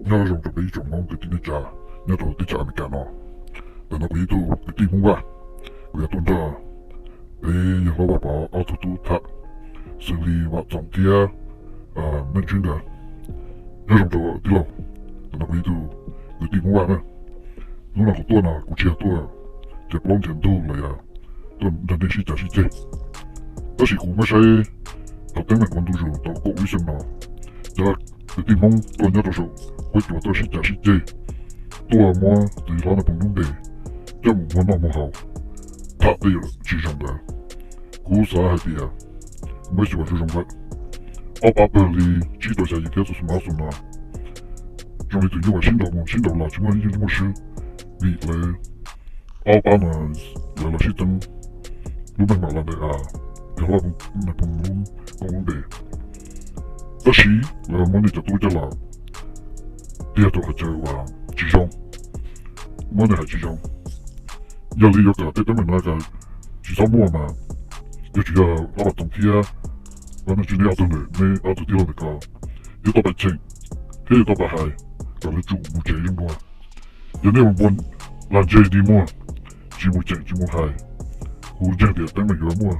Nyob zoo rau peb ib tsoom Hmoob kwv tij neej tsa nyob rau teb chaws Amelikas no. Ntawm no kuv yog ib tug kwv tij Hmoob Vaj, kuv yuav tuaj nrog peb yawg hlob Vaj Pov ob tug tub tham xws li Vam Txoov thiab Meej Tswb ntawd. Nyob zoo rau tij laug, ntawm no kuv yog ib tug kwv tij Hmoob Vaj na. Hnub no kuv tuaj no kuv tsis yog tuaj nrhiav plaub nrhiav ntug los yog tuaj nrog nej sib cav sib ceg, tab sis kuv muab saib tau teeb meem ua ntu zus tau kaum lub xyoo no, cov kwv tij Hmoob tuaj nyob rau saum huab cua tuaj sib cav sib ceg, tuaj muab tus yawg hlob Nais Phoo lub npe coj mus muag noj muag haus, tham tej yam tsis zoo ntawd. Kuv xav hais tias muab xyuas zoo zoo lawm, ob pab pawg li tsib rau xya yim thiab xu xu no xu no, zoo li tus nyuj uas sib nraus mus sib nraus los tsis muaj ib nyuj muaj swb, vim lawv ob pab no lawv los sib txeeb lub meej mom los ntawm yawg hlob Nais Phoo lub kooj lub npe. Tab sis lawv muab nej cov tub coj los tiag rau qhov chaw uas tsis zoo, muab nej hais tsis zoo. Yog li yuav kom tej teeb meem no kom tsis txhob muaj mas yuav tsum yog hlob Vam Txoov thiab hlob Meej Tswb neb ob tug ntawm, neb ob tug tij laug ntawm ko yuav tau pab cheem thiab yuav tau pab hais kom lawv tsum mus tsev zoo dua. Yog nej ua npua lag ntseg dig muag, tsis mus cheem tsis mus hais, kuv ntseeg tias teeb meem yuav muaj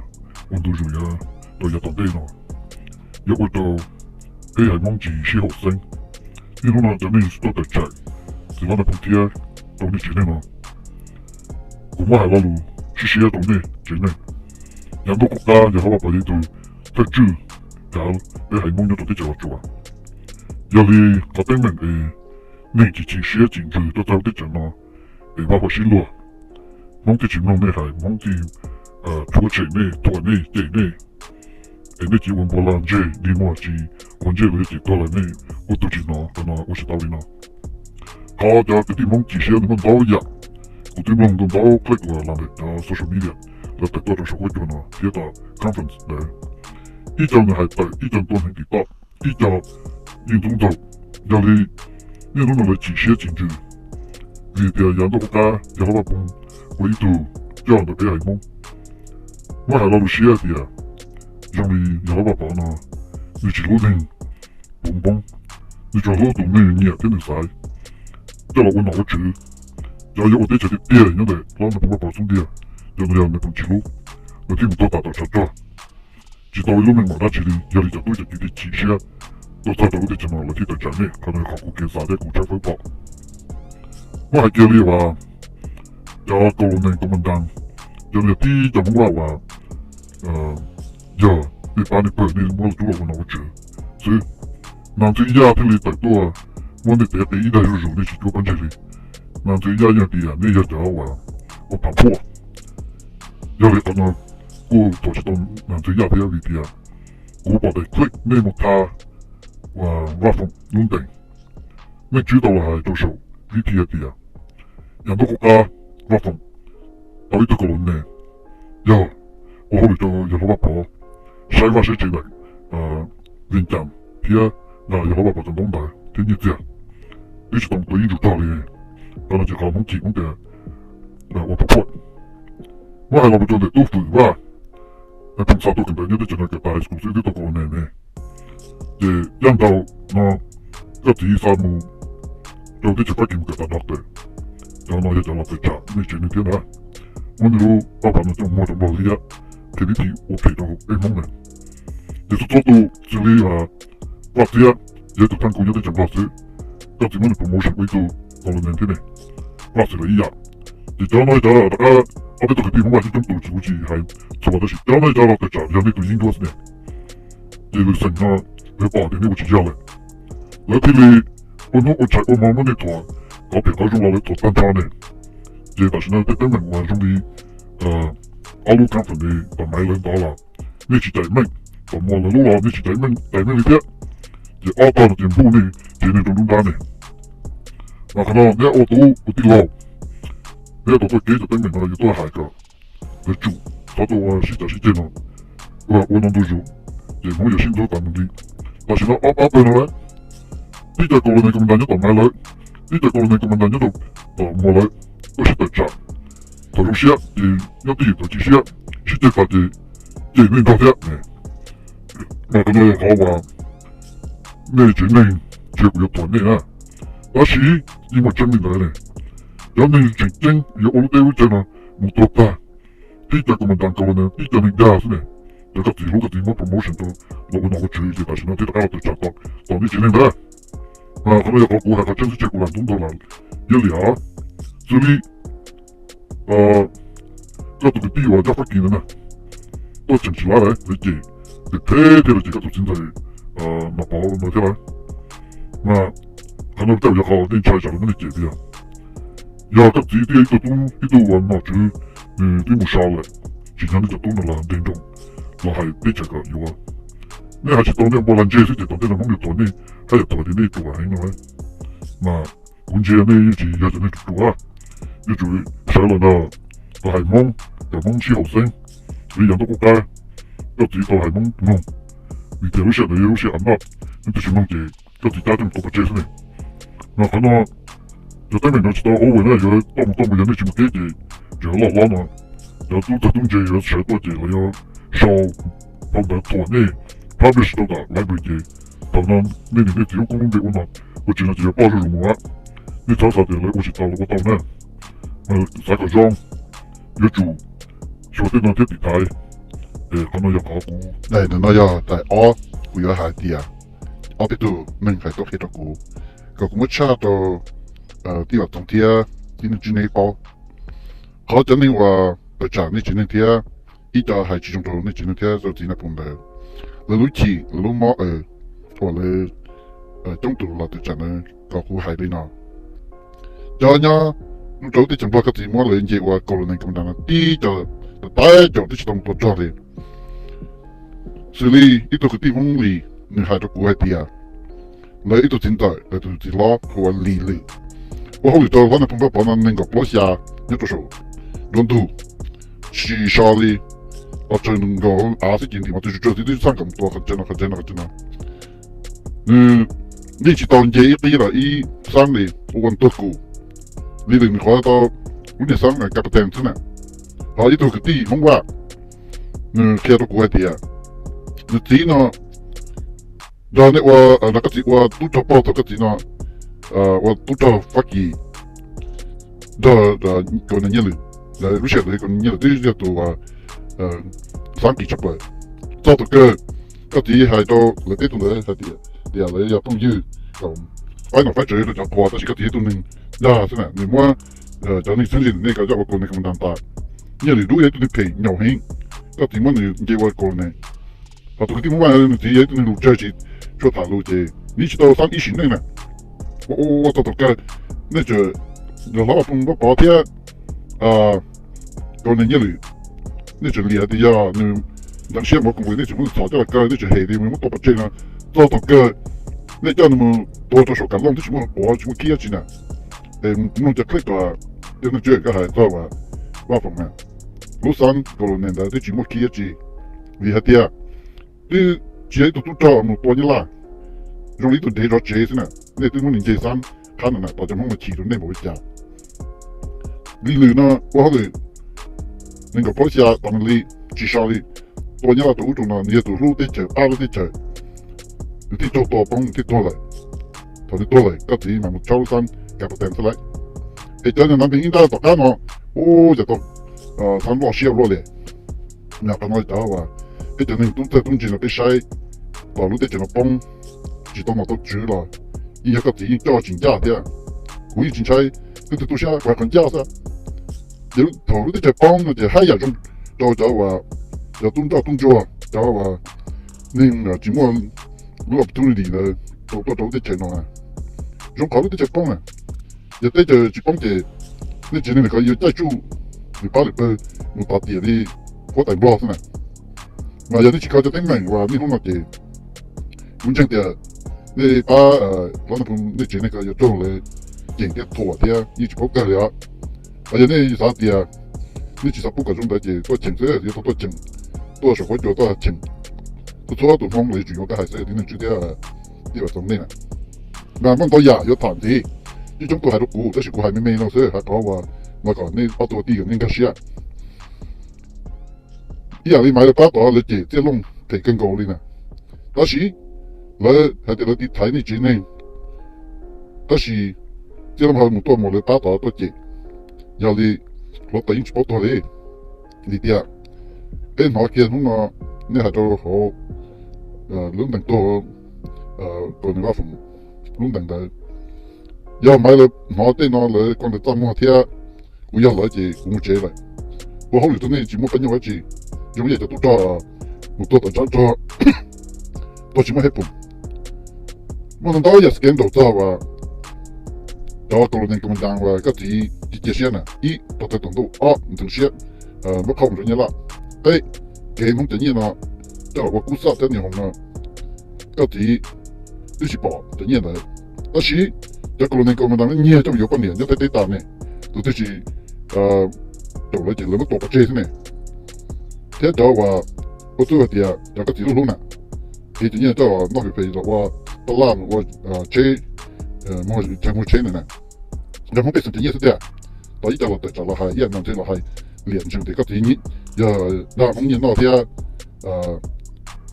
ua ntu zus yuav tau yav tom ntej no, yuav ua rau peb haiv Hmoob tsis sib haum xeeb. Niaj hnub no cov neeg tuaj tawm tsam txiv hlob Nais Phoo thiab rau nej tsev neeg no, kuv muab hais lo lus siab siab rau nej tsev neeg. Yav ntuj qub qab yawg hlob Vaj Pov yog ib tug thawj tswj kav peb haiv Hmoob nyob rau teb chaws Los Tsuas. Yog li qhov teeb meem es neeg tsis chim siab chim ntsws tuaj txog teb chaws no es vaj huam sib luag, Hmoob thiaj tsis mloog nej hais, Hmoob thiaj rhuav tshem nej, thuam nej, cem nej, es nej cia ua npua lag ntseg dig muag tsis ua ntsej los yog cem tuag lawm nej ua tus tsis hnov, qhov no ua tsis tau li no. Qhov cov kwv tij Hmoob chim siab nws muaj ntau yam, kuv twb mloog ntau ntau clip uas los ntawm cov social media lawv tawm tuaj rau saum huab cua no thiab tom conference ntawd. Ib co nws hais tawm, ib co tuaj neeg tim toj, ib co yeej ntxub ntxaug. Yog li niaj hnub no lawv chim siab chim ntsws vim tias yav ntuj qub qab yawg hlob Vaj Pov ua ib tug coj ntawm peb haiv Hmoob. Muab hais lo lus siab tias zoo li yawg hlob Vaj Pov no, nws tsis hlub neeg puv npoob, nws tsuas hlub tus neeg nyiam thiab nws xaiv coj los ua nom ua tswv. Cov yuav ua teb chaws tiag tiag nyob ntawm hlob Nais Phoo Vaj Pov xub ntiag, cov no yog Nais Phoo tsis hlub, nws thiaj mus tuag tas tom tshav rog, tsis tau ib lub meej mom dab tsi li. Yog li cov tub cov kiv thiaj chim siab tuaj txog rau lub teb chaws no lawv thiaj tawm tsam nej. Qhov no yog qhov kuv kev xav thiab kuv tshawb fawb pom. Muab hais kiag li uas cov kaus laus nees kaus mas ntaas, cov no yog tib cov Hmoob Vaj uas yog nej pab nej pawg nej muab lawv rub los ua nom ua tswv xwb. Nas Ntxwg Yaj thiaj li tawm tuaj muab nej tev qi ib daig zuj zus nej tsis cuab pob ntseg li. Nas Ntxwg Yaj yeej tias nej yog cov uas ua phav phuaj. Yog li qhov no kuj thuam tsis tau Nas Ntxwg Yaj thiab vim tias kuv pom daim clip nej mus thab uas Vaj Foom lub ntees, nej tswb tau los hais rau saum vib thi hais tias yav ntuj qub qab Vaj Foom tau ib tug kaus laus nees yog ua hauj lwm rau yawg hlob Vaj Pov saib vaj saib tsev ntawm Vias Cas thiab nqa yawg hlob Vaj Pov cov ntaub ntawv thiab nyiaj txiag. Twb tsis tau tua ib ntsus rog li. Qhov no ces qhov Hmoob chim Hmoob tias ua phav phuaj. Muab hais los mus rau ntawm tub Fwm Vaj, Nais Phoo xa tuaj kawm ntawv nyob teb chaws no kawm tas high school xwb twb tau kaus laus nees ne. Ces yaj nraud no koj txiv xa mus rau teb chaws Fab Kis mus kawm tas doctor. Cov no yog cov los tawm tsam nej tsev neeg thiab ntag. Muab nej lub paj phav no coj muag rau Nplog thiab, qhia vib thi ua phem rau peb Hmoob na. Ces txhua txhua tus xws li Vaj Txiab, yog tus thaj nku nyob teb chaws Nplog xwb, koj txiv muab nws promotion ua ib tug kaus laus nees thiab ne. Vaj Xwm los ib yam. Ces cov no cov rov qab, ob peb tug kwv tij Hmoob Vaj coob coob tus tsis, kuv tsis hais txhua tab sis cov no cov los tawm tsam yog nej tus yeeb ncuab xwb ne. Ces lwm xeem no lawv pom tias nej ua tsis yog lawm, lawv thiaj li ua hnub ua tshais ua hmo muab nej thuam, qhov phem qhov zoo los lawv thuam tag nrho ne. Ces tam sim no tej teeb meem uas zoo li ob lub conference tom Maiv lawv ntov los nej tsis cais meej, tom Muas lawv lub los nej tsis cais meej, cais meej li thiab. Ces ob tog no ces npuj nej tsev neeg rau nruab nrab ne. Mas qhov no neb ua tub ua tij laug, neb tau tuaj kev cov teeb meem no yuav tuaj hais kom lawv tsum txhob tuaj ua sib cav sib ceg no, ua ua no ntu zus, ces Hmoob yuav sib ntxub tas mus li. Tam sim no ob pab pawg no lawm, tib co kaus laus nees kaus mas ntaus nyob tom Maiv lawv, tib co kaus laus nees kaus mas ntaus nyob rau tom Muas lawv, tuaj sib tawm tsam. Thaum zoo siab ces nyob twj ywm, thaum chim siab sib ceg tas ces cem nej nrog thiab. Mas qhov no yog qhov uas nej tsev neeg, tsis yog kuv yuav thuam nej na, Tab sis yeej muaj tseeb li ntawd ne. Cov neeg tseem ceeb yuav ua lub teb lub chaw no mus tuag tag, tib cov kaus mas das kaus los ntawd tib cov neeg dag xwb ne. Cov koj txiv hlub koj txiv muab promotion rau los ua nom ua tswv ces tam sim no thiaj rov qab los tawm tsam tom nej tsev neeg ntawd. Qhov no yog qhov kuv hais qhov tseeb xwb, tsis yog kuv lam ntub ntau lam iab liam. Xws li koj tus kwv tij uas nyob Fab Kis ntawd na, tuaj tseem tsis lab lawm, lawv cem, cem thiab thiaj li cem koj tus txiv ntxawm Nom Pov ntawd thiab lawm. Mas qhov no tej yog qhov nej ntshai tsam lawv muab nej cem tiag. Yog koj txiv twb yog ib tug tub ib tug uas nom tswv, nws twb mus so lawm, tsis nyob nej cov tub no los nres nroos los hais teb chaws kom yuav. Nej hais tsis tau, nej npua lag ntseg xwb ces tom ntej no Hmoob yuav thuam nej, hab yuav thuam tias nej ruam heev no. Mas kuv ntsia nej yeej tsis yog cov neeg ruam ruam, nej tsum sawv los nrog tau hais Hmoob, kom Hmoob sib haum xeeb li yav ntuj qub qab. Koj txiv tau hais Hmoob mloog, vim tias lub sij hawm ntawd yog lub sij hawm av noj, nej twb tsis mloog ces koj txiv cab coj mus tua pov tseg xwb ne. Mas qhov no cov teeb meem no tsis tau over na, yuav toj mus toj mus, yog nej tsis mus keb ces tseem loj hlob no. Cov tub txawg tub ntse yuav sawv tuaj ces lawv yuav sau phau ntawv thuam nej, publish rau tom library ces thaum no nej niam nej txiv lub koob lub npe ua nom ua tswv no ces yuav ploj zuj zus mus. Nej txhob xav tias lawv ua tsis tau, lawv ua tau na. Mas xav kom zoo, yuav tsum xyuas tej no thiab tiv thaiv. Es qhov no yog qhov kuv, ntawm no yog daim ob kuv yuav hais tias ob peb tug neeg hais tuaj qhia rau kuv, kom kuv muab tshaj rau tij Vam Txoov thiab tib neeg tsev neeg paub. Qhov cov neeg uas tawm tsam nej tsev neeg thiab ib co hais tsis zoo rau nej tsev neeg thiab rau txiv Nais Phoo ntawd, lawv lub chim lawv lub mob uas lawv coob tus los tawm tsam ntawd kom kuv hais li no. Cov nyob rau lub teb chaws Nplog koj txiv muab lawv nce ua kaus lam nees kaus nras no tib co, tab caum twb tsis tau mus tua rog li. Xws li ib tug kwv tij Hmoob Lis, nws hais rau kuv hais tias lawv ib tug txiv ntxawm, lawv tus txiv hlob hu ua Lis Lwm, ua hauj lwm rau hlob Nais Phoo Vaj Pov no nees nkaum plaub xya nyob rau saum nruab ntug, tsis so li, los tsaws nkaus av xwb ces ntim mos txwv tsuag tsuag xwb twb txhaj kom mus tua qhov tsev no qhov tsev no qhov tsev no. Nws yeej tsis tau nce ib qib los ib xab li, ua ua ntuag kum. Lis Lwm nws qhuav tau lub niag xab Kapatees xwb na. Ho ib tug kwv tij Hmoob Vaj, nws qhia rau kuv hais tias nws txiv no nrog nej ua, nrog koj txiv ua tub rog paug thaum koj txiv no ua tub rog Fab Kis nrog Kaus Nees Nyiaj Lwm. Lawv lub sij hawm ntawd Kaus Nees Nyiaj Lwm twb yog tus xab kis tshaj plaws. Txog thaum kawg koj txiv hais rau lawv peb tug ntawd hais tias, tias lawv yog phooj ywg, faib nom faib tswv rau cov qhua, tab sis koj txiv yog ib tug neeg dag xwb na. Nws muab cov neeg txheeb ze ntawm nej ko coj ua Kaus Nees Kaus Nras tas. Nyiaj Lwm Dub yog ib tug neeg phem nyaum heev, koj txiv muab nws nce ua Kaus Nees. Ho tus kwv tij Hmoob Vaj nws txiv yog ib tug neeg lus tsawg tsis tshua tham lus ces nws tsis tau xab ib sim neej na. Ua ua txog thaum kawg nej tseem, yog hlob Vaj Pov thiab Kaus Nees Nyiaj Lwm, nej tseem liam tias yog nws ntxeev siab mus koom li, nej tseem muab nws txhom coj los kaw, nej tseem hem tias mus muab tua pov tseg no. Txog thaum kawg nej coj nws mus tua rau saum Kam Looj twb tsis muaj quav tsis muaj khib dab tsi na. Es mloog cov clip uas tej neeg tseem koj hais txog uas Vaj Foom na, lub xab Kaus Nees ntawd twb tsis muaj khib dab tsi, vim hais tias twb tsis yog ib tug tub rog mus tua Nyab Laj, zoo li ib tug dev zov tsev xwb na. Nej twb muab nws nce xab qhab no na, tos cov Hmoob no chim rau nej npaum li cas. Lis Lwm no ua hauj lwm nees nkaum plaub xya tas li, tsis so li, tua Nyab Laj rau ub rau no, nws yog tus hlub teb chaws pab lub teb chaws, nws thiaj raug tua poob nws thiaj tuag lawm. Thaum nws tuag lawm koj txiv mam mus tshawb lub xab Kapatees xwb lawm. Es cov nav npeeg ib nrab tom qab no, ub, cov tau xab loj siab luaj li. Mas qhov no cov uas peb cov neeg tub txawg tub ntse no peb saib, tom lub teb chaws no poob, tsis tau nom tau tswv los yeej yog koj txiv yeej coj tsis ncaj thiab. Kuv yeej tsis ntshai, twb tu tu siab kuv hais qhov ncaj xwb. Ces thaum lub teb chaws poob no ces haj yam zoo rau cov uas, cov tub nroj tub ntsuag, cov uas neeg tsis muaj lub opportunity ntawd tau tuaj rau lub teb chaws no. Zoo qhov lub teb chaws poob na, yog teb chaws tsis poob ces nej tsev neeg ko yuav caij tsuj lwm pab lwm pawg mus tod tiam li huab tais Nplog xwb na. Mas yog nej tsis kho cov teeb meem uas niaj hnub no ces kuv ntseeg tias nej pab hlob Nais Phoo nej tsev neeg ko yuav raug lawv cem thiab thuam thiab yeej tsis paub kawg li os. Yog nej xav tias nej tsis xav pub kom zoo ntawd ces tuaj cheem xwb, yuav tau tuaj cheem, tuaj saum huab cua tuaj cheem. Tuaj txhua tus Hmoob los yuav tsum yuav koj hais xwb, tib neeg tswv thiab tij Vam Txoov nej na. Mas muaj ntau yam yuav tham ntxiv, coob coob tus hais rau kuv tab sis kuv hais me me no xwb, hais qhov uas no kom nej ob tug tij kom nej nkag siab. Ib yam li Maiv Lawv Pab tod lawv cem Txiaj Looj phem kawg nkaus li na. Tab sis lawv hais tias lawv tiv thaiv nej tsev neeg, tab sis txij lub hau mus tuaj mus lawv pab tod tuaj cem. Yog li hluav taws yeej tsis paub tuag li. Vim tias peb hnov kiag hnub no nej hais rau hauv lub ntees tuag, Colonel Vaj Feem lub ntees ntawd, yog Maiv lawv hnov tej no lawv koj ntawd txaj muag thiab kuv yog lawv ces kuv mus tsev lawm. Ua hauj lwm rau nej tsis muaj pab nyuj dab tsi, zoo yam cov tub rog mus tuag tom tsab rog, tuag tsis muaj hej pum. Muaj ntau ntau yam scandal txog uas cov Colonel Commandant uas koj txiv cia cia siab na, ib, rau tawg tom ntuj, ob, ntxeev siab muab qhauj mus rau Nyab Laj. Peb, kev Hmoob cov nyiaj no coj los ua kub xaj thiab niam hoom no, koj txiv twb tsis pom cov nyiaj ntawd. Tab sis cov Colonel Commandant nyiag coj mus yuav poj niam nyob Thaib teb tas ne, tus twg tsis raum lawv ces lawv muab tua pov tseg xwb ne. Thiab cov uas ua tub hais tias cov koj txiv lub hlub na, ces cov nyiaj coj los noj phem phem los ua tab laj mus ua tsheb, chaw muag tsheb ntawd na, yog Hmoob pej xeem cov nyiaj xwb tiag. Tau ib co los tawm tsam los hais, ib yam no ntshe los hais liam ntsees tias koj txiv yog dag Hmoob nyiaj noj thiab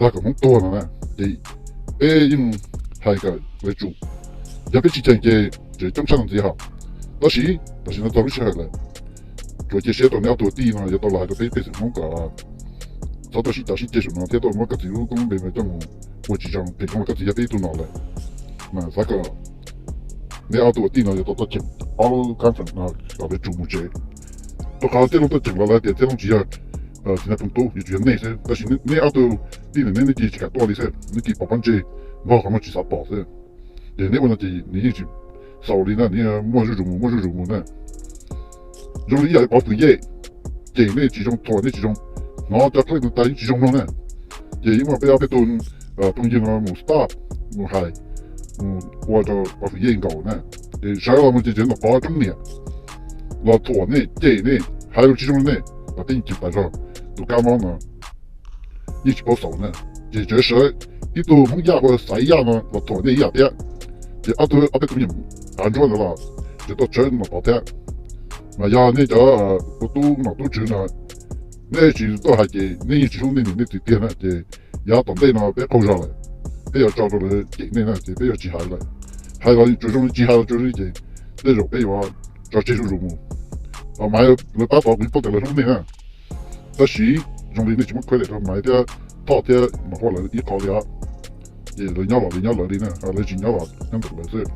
dag kom Hmoob tuag no na, ces peb yeej hais kom lawv tsum. Yog peb tsis cheem ces tseem coob tshaj no ntxiv hos. Tab sis tam sim no txog lub sij hawm lawm, tsuas cia siab rau neb ob tug tij no yuav tau los hais rau peb pej xeem Hmoob kom txhob tuaj sib cav sib ceg saum no thiab tuaj muab koj txiv lub koob npe coj mus ua tsis zoo, phem zoo koj txiv yog peb ib tug no lawm. Mas xav kom neb ob tug tij no yuav tau tuaj cheem ob lub conference no kom lawv tsum mus tsev. Rau qhov Txhiaj Looj tuaj cheem los lawv tias Txhiaj Looj tsis yog txiv nais phoo tub, yuav tsum yog nej xwb. Tab sis neb ob tug tij no neb, neb cia tsis kam tuaj li xwb, neb cia pom pob ntseg npog qhov muag tsis xav pom xwb. Ces neb ua no ces nws yeej tsis xaus li na, nws muaj zuj zus mus, muaj zuj zus mus na. Zoo li ib yam li Pov Fwm Yej, cem nej tsis zoo, thuam nej tsis zoo, hnov cov clip no tas yeej tsis zoo mloog na. Ces yeej muaj peb ob peb tug phooj ywg no mus stop, mus hais, mus ua rau Pov Fwm Yej nkaus na. Ces sawv los mus ces tseem nom Pov roob niam los thuam nej, cem nej, hais lus tsis zoo li nej, los peb yeej cem tas zog. Tus kab mob no yeej tsis paub xaus na. Ces tseem sawv ib tug Hmoob Yaj hu ua Xaiv Yaj no los thuam nej ib yam thiab. Ces ob tug, ob peb tug me nyuam qav ntsuab ntawd los tseem tuaj tshawb nom Pov thiab. Mas yog nej cov ua tub nom tub tswv no, nej tsis tuaj hais ces nej yeej tsis hlub nej niam nej txiv tiag na. Ces yav tom ntej no peb qaug zog lawm, peb yuav tso rau lawv cem nej na, ces peb yuav tsis hais lawm. Hais los tsuas zoo li tsis hais los tsuas zoo li ces tej zaum peb yuav tso tseg zuj zus mus. Mas lawv pab tod kuv yeej paub tias lawv hlub nej na. Tab sis zoo li nej tsis muab credit rau Maiv thiab Thoj thiab Nom Huaj lawv ib qho li os. Ces lawv nyob los lawv nyob lawv li na, lawv tsis nyob los nyob ntawm lawv xwb.